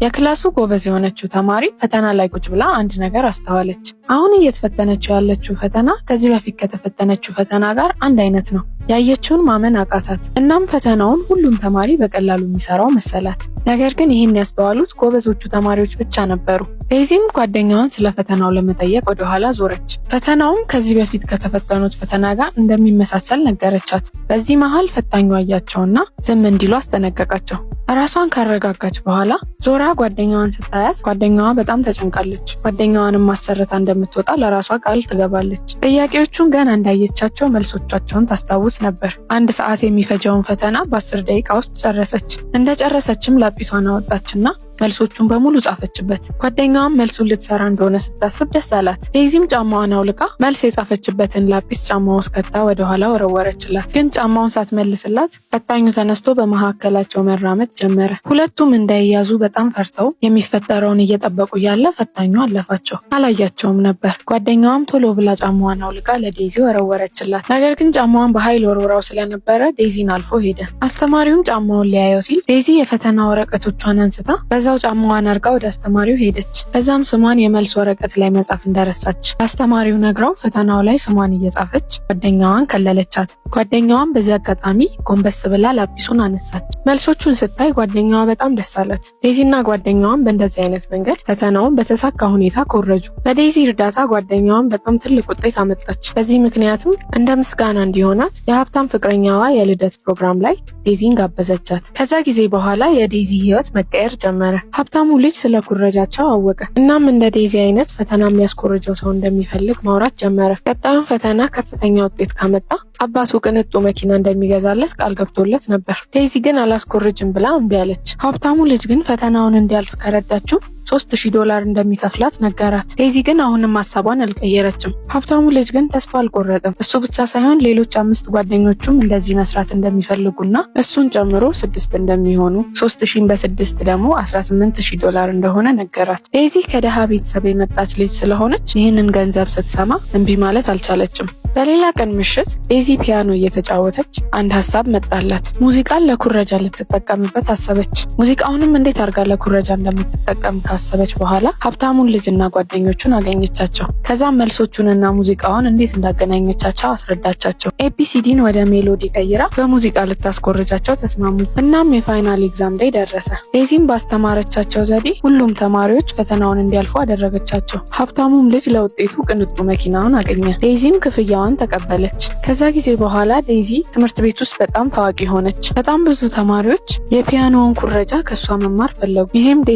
የክላሱ ጎበዝ የሆነችው ተማሪ ፈተና ላይ ቁጭ ብላ አንድ ነገር አስተዋለች። አሁን እየተፈተነችው ያለችው ፈተና ከዚህ በፊት ከተፈተነችው ፈተና ጋር አንድ አይነት ነው። ያየችውን ማመን አቃታት። እናም ፈተናውን ሁሉም ተማሪ በቀላሉ የሚሰራው መሰላት። ነገር ግን ይህን ያስተዋሉት ጎበዞቹ ተማሪዎች ብቻ ነበሩ። ዴዚም ጓደኛዋን ስለ ፈተናው ለመጠየቅ ወደኋላ ዞረች። ፈተናውም ከዚህ በፊት ከተፈተኑት ፈተና ጋር እንደሚመሳሰል ነገረቻት። በዚህ መሃል ፈታኙ አያቸውና ዝም እንዲሉ አስጠነቀቃቸው። ራሷን ካረጋጋች በኋላ ዞራ ጓደኛዋን ስታያት ጓደኛዋ በጣም ተጨንቃለች። ጓደኛዋንም አሰርታ እንደምትወጣ ለራሷ ቃል ትገባለች። ጥያቄዎቹን ገና እንዳየቻቸው መልሶቻቸውን ታስታውስ ነበር። አንድ ሰዓት የሚፈጀውን ፈተና በ10 ደቂቃ ውስጥ ጨረሰች። እንደጨረሰችም ላጲሷን አወጣችና መልሶቹን በሙሉ ጻፈችበት። ጓደኛዋም መልሱን ልትሰራ እንደሆነ ስታስብ ደስ አላት። ዴዚም ጫማዋን አውልቃ መልስ የጻፈችበትን ላጲስ ጫማ ውስጥ ከታ ወደኋላ ወረወረችላት። ግን ጫማውን ሳትመልስላት ፈታኙ ተነስቶ በመካከላቸው መራመድ ጀመረ። ሁለቱም እንዳይያዙ በጣም ፈርተው የሚፈጠረውን እየጠበቁ እያለ ፈታኙ አለፋቸው። አላያቸውም ነበር። ጓደኛዋም ቶሎ ብላ ጫማዋን አውልቃ ለዴዚ ወረወረችላት። ነገር ግን ጫማዋን በኃይል ወርውራው ስለነበረ ዴዚን አልፎ ሄደ። አስተማሪውም ጫማውን ሊያየው ሲል ዴዚ የፈተና ወረቀቶቿን አንስታ በዛው ጫማዋን አርጋ ወደ አስተማሪው ሄደች። ከዛም ስሟን የመልስ ወረቀት ላይ መጻፍ እንደረሳች አስተማሪው ነግራው ፈተናው ላይ ስሟን እየጻፈች ጓደኛዋን ከለለቻት። ጓደኛዋን በዚህ አጋጣሚ ጎንበስ ብላ ላጲሱን አነሳች። መልሶቹን ስታይ ጓደኛዋ በጣም ደስ አላት። ዴዚና ጓደኛዋን በእንደዚህ አይነት መንገድ ፈተናውን በተሳካ ሁኔታ ኮረጁ። በዴዚ እርዳታ ጓደኛዋን በጣም ትልቅ ውጤት አመጣች። በዚህ ምክንያትም እንደ ምስጋና እንዲሆናት የሀብታም ፍቅረኛዋ የልደት ፕሮግራም ላይ ዴዚን ጋበዘቻት። ከዛ ጊዜ በኋላ የዴዚ ህይወት መቀየር ጀመረ። ሀብታሙ ልጅ ስለ ኩረጃቸው አወቀ። እናም እንደ ዴዚ አይነት ፈተና የሚያስኮርጀው ሰው እንደሚፈልግ ማውራት ጀመረ። ቀጣዩን ፈተና ከፍተኛ ውጤት ካመጣ አባቱ ቅንጡ መኪና እንደሚገዛለት ቃል ገብቶለት ነበር። ዴዚ ግን አላስኮርጅም ብላ እምቢ አለች። ሀብታሙ ልጅ ግን ፈተናውን እንዲያልፍ ከረዳችው $3000 እንደሚከፍላት ነገራት። ዴዚ ግን አሁንም ሀሳቧን አልቀየረችም። ሀብታሙ ልጅ ግን ተስፋ አልቆረጠም። እሱ ብቻ ሳይሆን ሌሎች አምስት ጓደኞቹም እንደዚህ መስራት እንደሚፈልጉና እሱን ጨምሮ ስድስት እንደሚሆኑ፣ 3000ን በስድስት ደግሞ $18,000 እንደሆነ ነገራት። ዴዚ ከደሃ ቤተሰብ የመጣች ልጅ ስለሆነች ይህንን ገንዘብ ስትሰማ እምቢ ማለት አልቻለችም። በሌላ ቀን ምሽት ዴዚ ፒያኖ እየተጫወተች አንድ ሀሳብ መጣላት። ሙዚቃን ለኩረጃ ልትጠቀምበት አሰበች። ሙዚቃውንም እንዴት አድርጋ ለኩረጃ እንደምትጠቀም ካሰበች በኋላ ሀብታሙን ልጅና ጓደኞቹን አገኘቻቸው። ከዛም መልሶቹንና ሙዚቃውን እንዴት እንዳገናኘቻቸው አስረዳቻቸው። ABCD ን ወደ melody ቀይራ በሙዚቃ ልታስኮርጃቸው ተስማሙ። እናም የ final exam day ደረሰ። ዴዚም ባስተማረቻቸው ዘዴ ሁሉም ተማሪዎች ፈተናውን እንዲያልፉ አደረገቻቸው። ሀብታሙም ልጅ ለውጤቱ ቅንጡ መኪናውን አገኘ። ዴዚም ክፍያዋን ተቀበለች። ከዛ ጊዜ በኋላ ዴዚ ትምህርት ቤት ውስጥ በጣም ታዋቂ ሆነች። በጣም ብዙ ተማሪዎች የፒያኖውን ኩረጃ ከእሷ መማር ፈለጉ። ይሄም